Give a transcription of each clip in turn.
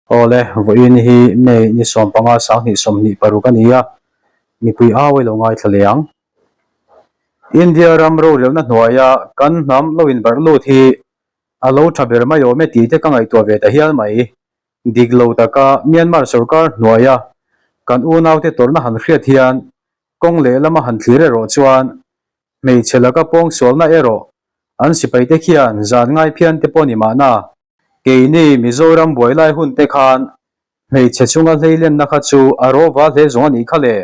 Awle, vawiin hi May ni 15 2026 a ni a, mipui au i lo ngaithla leh ang. India ram rorelna hnuaia kan hnam lo inbarh lut hi a lo tha ber mai awm e tih te ka ngaihtuah ve ta hial mai. Dik lo taka Myanmar sorkar hnuaia kan unaute tawrhna han hriat hian kawng lehlama han thlir erawh chuan hmeichhe laka pawngsualna erawh an sipaite khian zan ngai phian te pawh ni mahna. Keini Mizoram buai lai hun te khan hmeichhe chunga hleilenna kha chu a rawva hle zawng a nih kha le.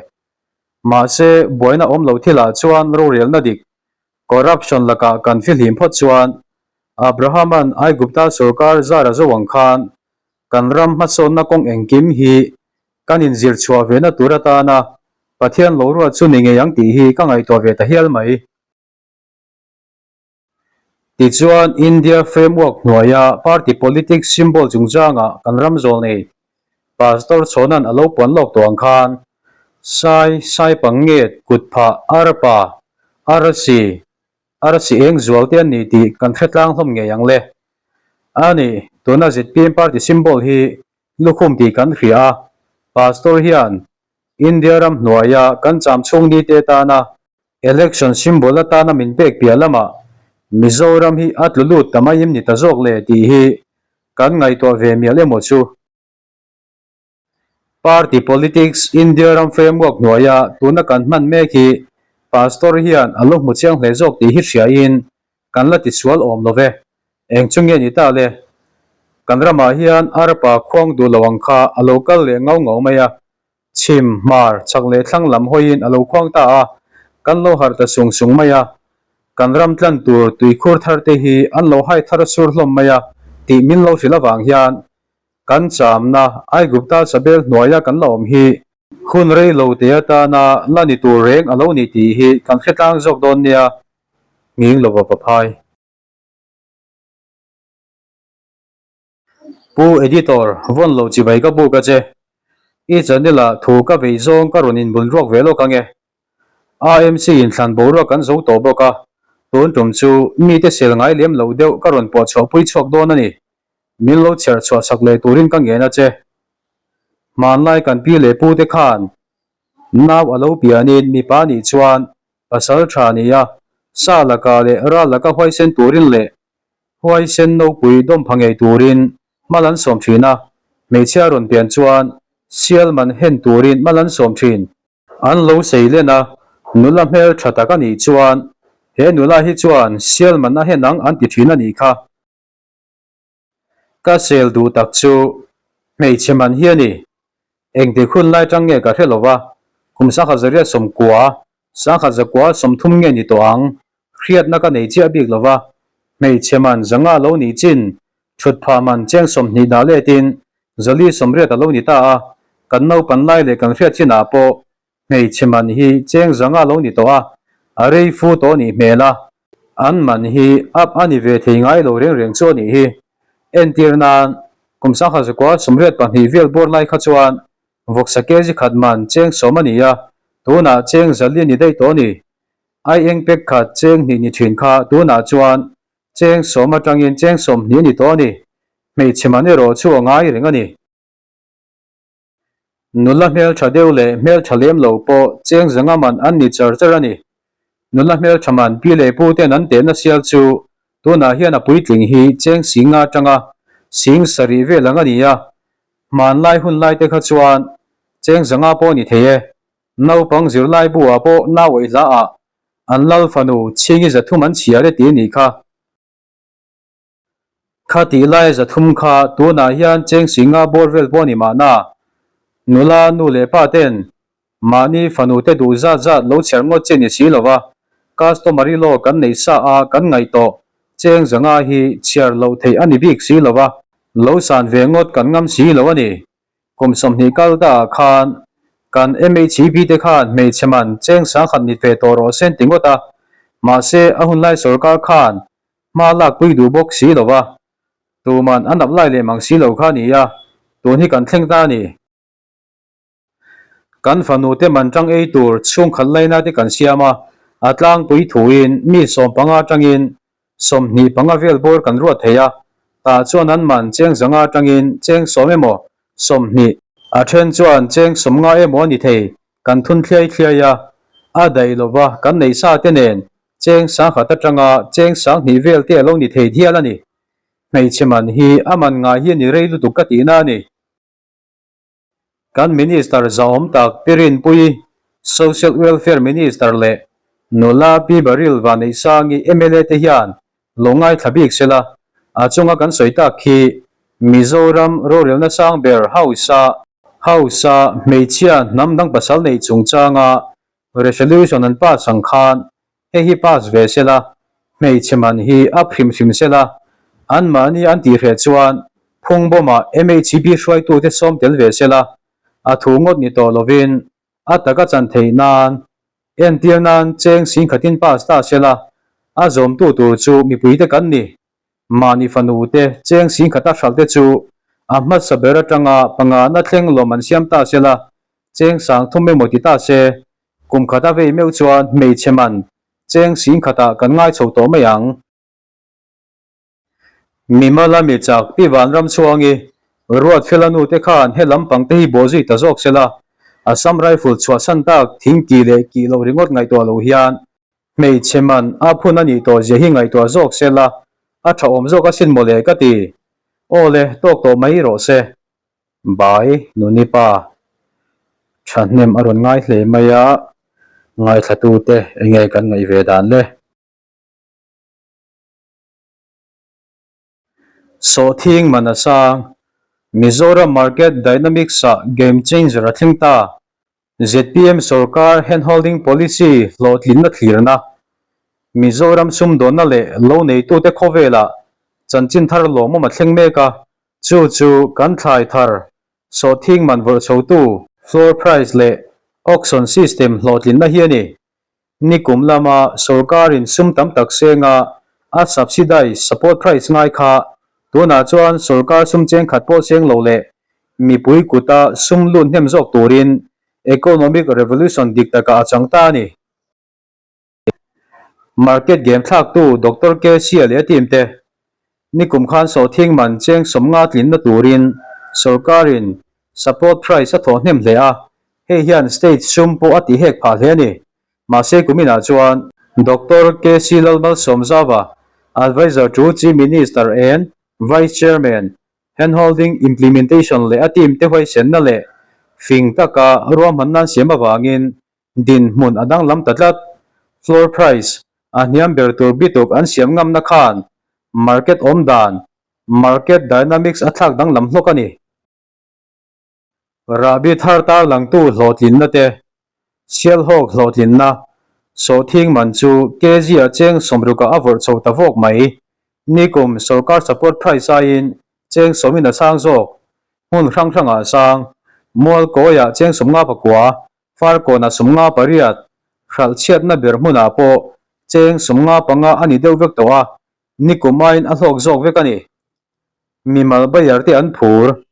Mahse buaina awm lo thilah chuan rorelna dik, corruption lakah kan fihlim phawt chuan Abraham-a'n Aigupta sorkar zar a zo ang khan kan ram hmasawnna kawng engkim hi kan inzir chhuah vena tur atana Pathian lo ruat chu ni ngei ang tih hi ka ngaihtuah ve ta hial mai. Tichuan, India framework hnuaia party politics symbol chungchangah kan ram zawl nei Pastor Chhawna'n a lo puan lawk tawh ang khan Sai, Saipang nget, Kutphah, Arpa, Arsi, Arsi eng zual te an ni tih kan hre tlang hlawm ngei ang le. A ni, tuna zpm party symbol hi lukhum tih kan hria a, Pastor hian India ram hnuaia kan cham chhung ni te tana Election symbol atana min pek piah lamah Mizoram hi a tlu lut ta mai em ni ta zawk le tih hi kan ngaihtuah ve mial emaw chu. Party politics India ram framework hnuaia tuna kan hman mek hi Pastor hian a lo hmu chiang hle zawk tih hi hriain kan la tisual awm lo ve. Eng chu nge ni ta le? Kan ramah hian arpa khuang duh lo ang kha a lo kal leh ngau ngau mai a, Chhim, hmar, chhak leh thlang lam hawiin a lo khuang ta a, kan lo harh ta sung sung mai a. Kan ram tlan tur tuikhur thar te hi an lo hai thar sur hlawm mai a tih min lo hrilh avang hian kan chamna Aigupta Sabel hnuaia kan la awm hi hun rei lo te atana la ni tur reng a lo ni tih hi kan hre tlang zawk dawn nia, nghing lova va phai. Pu Editor, vawn lo chibai ka buk a che. I channel ah thu ka vei zawng ka rawn inbun ruak ve lawk ange. AMC in thlan boruak kan zo tawh bawk a, tun tum chu mite sel ngai lem loh deuh ka rawn pawh chhuah pui chhuak dawn a ni. Min lo chherh chhuah sak leh turin ka ngen a che. Hmanlai kan pi leh pu te khan nau a lo pianin mipa nih chuan pasal tha ni a, sa laka leh ral laka huaisen turin leh Huaisen nopui dawmpha ngei turin hmal an sawm thin a, hmeichhia rawn pian chuan sial man hen turin hmal an sawm thin. An lo sei len a, nula hmel tha tak a nih chuan he nula hi chuan sial man a hen ang an ti thin a nih kha. Ka sel duh tak chu hmeichhe man hi a ni. Engtik hun lai tang nge ka hre lo va, kum 1990, 1930 nge ni tawh ang Hriatna ka nei chiah bik lova, hmeichhe man zanga lo nih chin, thut phah man cheng 20 dah letin 480 a lo ni ta a, kan naupan lai leh kan hriat chinah pawh hmeichhe man hi cheng zanga lo ni tawh a, a rei fu tawh nih hmel a, an man hi up a ni ve thei ngai lo reng reng chu a nih hi. Entir nan, kum 1982 vel bawr lai kha chuan vawksa kg khat man cheng 10 a ni a, tunah cheng 4 a ni daih tawh a ni. Ai eng pek khat cheng hnih ni thin kha tunah chuan cheng 10 atangin cheng 20 a ni tawh a ni. Hmeichhe man erawh chu a ngai reng a ni. Nula hmeltha deuh leh hmeltha lem lo pawh cheng zanga man an ni char char a ni. Nula hmeltha man pi leh pu ten an tehna sial chu tunah hian a puitling hi cheng 5 atanga 7,000 vel ang a ni a. Hmanlai hun lai te kha chuan cheng zanga pawh ni thei e. Naupang zirlai bu ah pawh nauawih hla ah an lal fanu chhingi 300 an chhiar e tih nih kha. Kha tih lai 300 kha tunah hian cheng 5 bawr vel pawh ni mahna. Nula nu leh pa ten mahni fanu te duh zat zat lo chhiar ngawt chi ni si lova customary law kan nei sa a kan ngaih tawh cheng 500 hi chhiar loh theih a ni bik si lova lo san ve ngawt kan ngam si lo a ni. Kum 20 kal ta ah khan kan MHEP te khan hmeichhe man cheng 10,000 ni ve tawh rawh se an ti ngawt a, mahse a hunlai sorkar khan hma lak pui duh bawk si lo va, tuman an apply leh mang si lo kha a ni a, tun hi kan thleng ta a ni. Kan fanu te man tang ei tur chhungkhat laina te kan siam a, a tlangpui thuin mi 15 atangin 25 vel bawr kan ruat thei a, tah chuan an man cheng 500 atangin cheng 10 emaw. 20, a then chuan cheng 50 emaw a ni thei, kan thun thliai thliai a, a daih lova kan neih sa te nen cheng 1000 atanga cheng 2000 vel te a lo ni thei thial a ni. Hmeichhe man hi a man ngai hi a ni rei lutuk ka tihna a ni. Kan Minister zahawm tak Pi Rinpuii, Social Welfare Minister leh nula Pi Baryl Vaneihsangi mla te hian lo ngaithla bik sela, a chunga kan sawi tak khi Mizoram rorelna sang ber House-a House-a hmeichhia hnam dang pasal neih chungchanga resolution an pass ang khan hei hi pass ve sela, hmeichhe man hi up hrim hrim sela, anmahni an tihhreh chuan phungbawmah MHP hruaitute sawm tel ve sela, a thu ngawt ni tawh lovin a taka chan theih nan entir nan cheng singkhatin pass ta sela, a zawmtu tur chu mipuite kan ni. Mahni fanu te cheng singkhata hralh te chu a hmasa ber atanga pangana thleng lawm an siam ta sela, cheng 3000 emaw ti ta se, kum khat a vei meuh chuan hmeichhe man cheng singkhatah kan ngai chho tawh mai ang. Mimala mi chak Pi Vanramchhuangi, Ruatfela nu te khan he lampang te hi bawh zui ta zawk sela, Assam Rifle chhuahsan tak thing kih leh kih loh ringawt ngaihtuah lo hian hmeichhe man a phun a nih tawh zia hi ngaihtuah zawk sela, a tha awm zawk asin mawle ka ti. Aw le, tawk tawh mai rawh se. Bai, Nuni pa, thahnem a rawn ngai hle mai a, ngaithlatute enge kan ngaih ve dan le? Sawhthing man a sang, Mizoram Market Dynamics-ah game changer a thleng ta. Zpm sorkar handholding policy hlawhtlinna thlirna, Mizoram sumdawnna leh lo neitute khawvelah chanchin thar lawmawm a thleng mek a, chu chu kan thlai thar sawhthing man vawrh chhotu floor price leh auction system hlawhtlinna hi a ni. Nikum lama sorkarin sum tam tak senga a subsidize support price ngai kha tunah chuan sorkar sum cheng khat pawh seng lo leh mipui kuta sum lut hnem zawk turin economic revolution dik takah a chang ta a ni. Market game thlaktu Doctor KC leh a team te Nikum khan sawhthing man cheng 50 tlinna turin sorkarin support price a thawh hnem hle a, hei hian state sum pawh a tihek phah hle a ni. Mahse kuminah chuan Doctor KC Lalmalsawmzava, Adviser to Chief Minister and Vice Chairman, Handholding Implementation leh a team te huaisenna leh fing taka ruahmanna an siam avangin Dinhmun a danglam ta tlat. Floor price a hniam ber tur bituk an siam ngamna khan market awm dan, market dynamics, a thlak danglam hlawk a ni. Rahbi thar tarlangtu hlawhtlinna te, Sialhawk hlawhtlinna, sawhthing man chu kg a cheng 60 ah a vawrh chho ta vawk mai. Nikum sorkar support price aiin cheng 10 in a sang zawk. Hmun hrang hrangah a sang. Mualkawiah cheng 59. Farkawnah 58, hralh chhiatna ber hmunah pawh cheng 55 a ni deuh vek tawh a, nikum aiin a hlawk zawk vek a ni. Mimal buyer te an phur.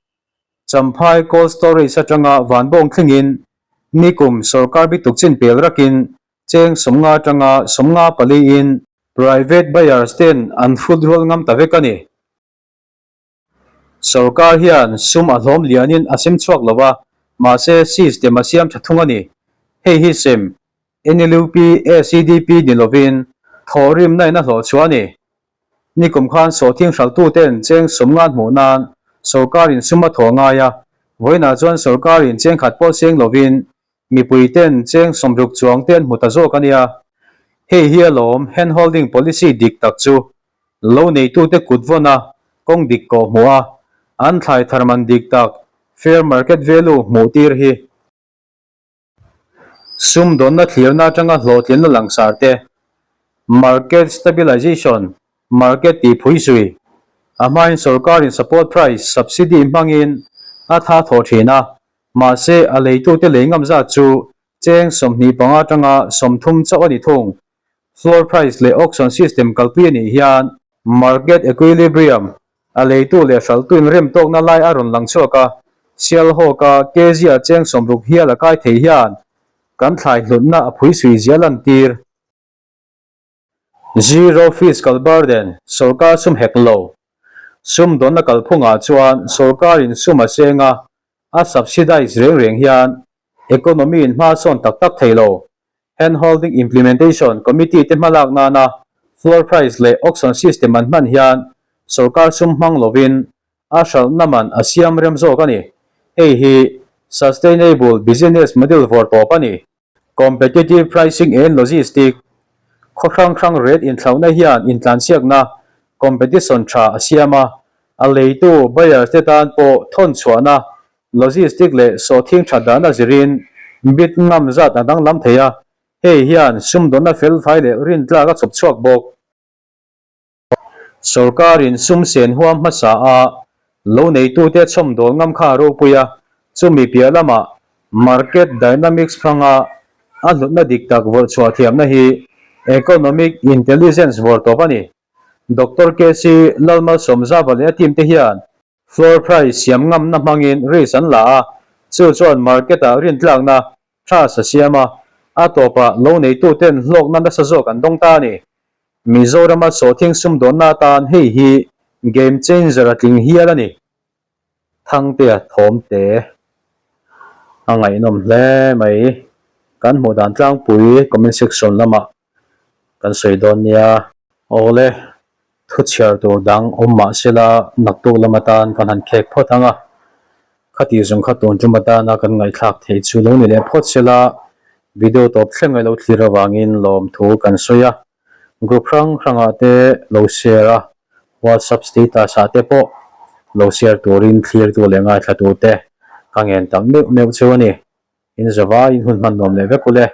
Champhai Cold Storage atanga Vanbawng thlengin nikum sorkar bituk chin pel rakin cheng 50 atanga 54 in private buyers ten an hrut rual ngam ta vek a ni. Sorkar hian sum a hlawm lianin a sem chhuak lo a, mahse system a siam tha thung a ni. Hei hi sem, NLUP, ACDP ni lovin thawhrimna in a hlawh chhuah a ni. Nikum khan sawhthing hralhtuten cheng 50 hmuh nan sorkarin sum a thawh ngai a, vawiinah chuan sorkarin cheng khat pawh seng lovin mipui ten cheng 60 chuang te an hmu ta zawk a nia. Hei hi alawm handholding policy dik tak chu. Lo neitute kut vawn a, kawng dik kawh hmuh a, an thlai thar man dik tak, fair market value, hmuh tir hi. Sumdawnna thlirna atanga hlawhtlinna langsar te, market stabilization, market tih phui zui, a hmain sorkarin support price, subsidy, hmangin a tha thawh thin a, mahse a leitute lei ngam zat chu cheng 25 atanga 30 chauh a ni thung. Floor price leh auction system kalpui a nih hian market equilibrium, a leitu leh hralhtu inrem tawkna lai a rawn lang chhuak a, Sialhawka kg a cheng 60 hial a kai thei hian kan thlai hlutna a phui sui zia lantir. Zero fiscal burden, sorkar sum hek lo. Sumdawnna kalphungah chuan sorkarin sum a seng a. A subsidize reng reng hian economy in hma sawn tak tak thei lo. Hand Holding Implementation Committee te hmalak nana floor price leh auction system an hman hian sorkar sum hmang lovin a hralhna man a siam rem zawk a ni. Hei hi sustainable business model vawr tawp a ni. Competitive pricing and logistic, Khaw hrang hrang rate inthlauhna hian intlansiakna, competition, tha a siam a, a leitu, buyers, te tan pawh thawn chhuahna, logistic leh sawhthing that dana zirin bid ngam zat a danglam thei a, hei hian sumdawnna felfai leh rintlak a chawp chhuak bawk. Sorkarin sum sen huam hmasa a lo neitute chhawmdawl ngam kha a ropui a, chumi piah lamah market dynamics hmanga a hlutna dik tak vawrh chhuah thiamna hi economic intelligence vawr tawp a ni. Doctor KC Lalmalsawmzava leh a team te hian floor price siam ngamna hmangin risk an la a, chu chuan market-ah rintlakna trust a siam a, a tawpah lo neituten hlawkna nasa zawk an dawng ta a ni. Mizorama sawhthing sumdawnna atan hei hi game changer a tling hial a ni. Thangtea thawmte a ngaihnawm hle mai. Kan hmuh dan tlangpui comment section lamah kan sawi dawn nia. Awle, thu chhiar tur dang awm mah sela naktuk lam atan kan han khek phawt ang a. Khati zawng kha tun tum atana kan ngaihthlak theih chu lo ni leh phawt sela, video tawp thleng ai lo thlir avangin lawmthu kan sawi a, group hrang hrangah te lo share a, WhatsApp status ah te pawh lo share turin thlirtu leh ngaithla tute ka ngen tak meuh meuh chu a ni. In zavaiin hun hman nuam leh vek u le.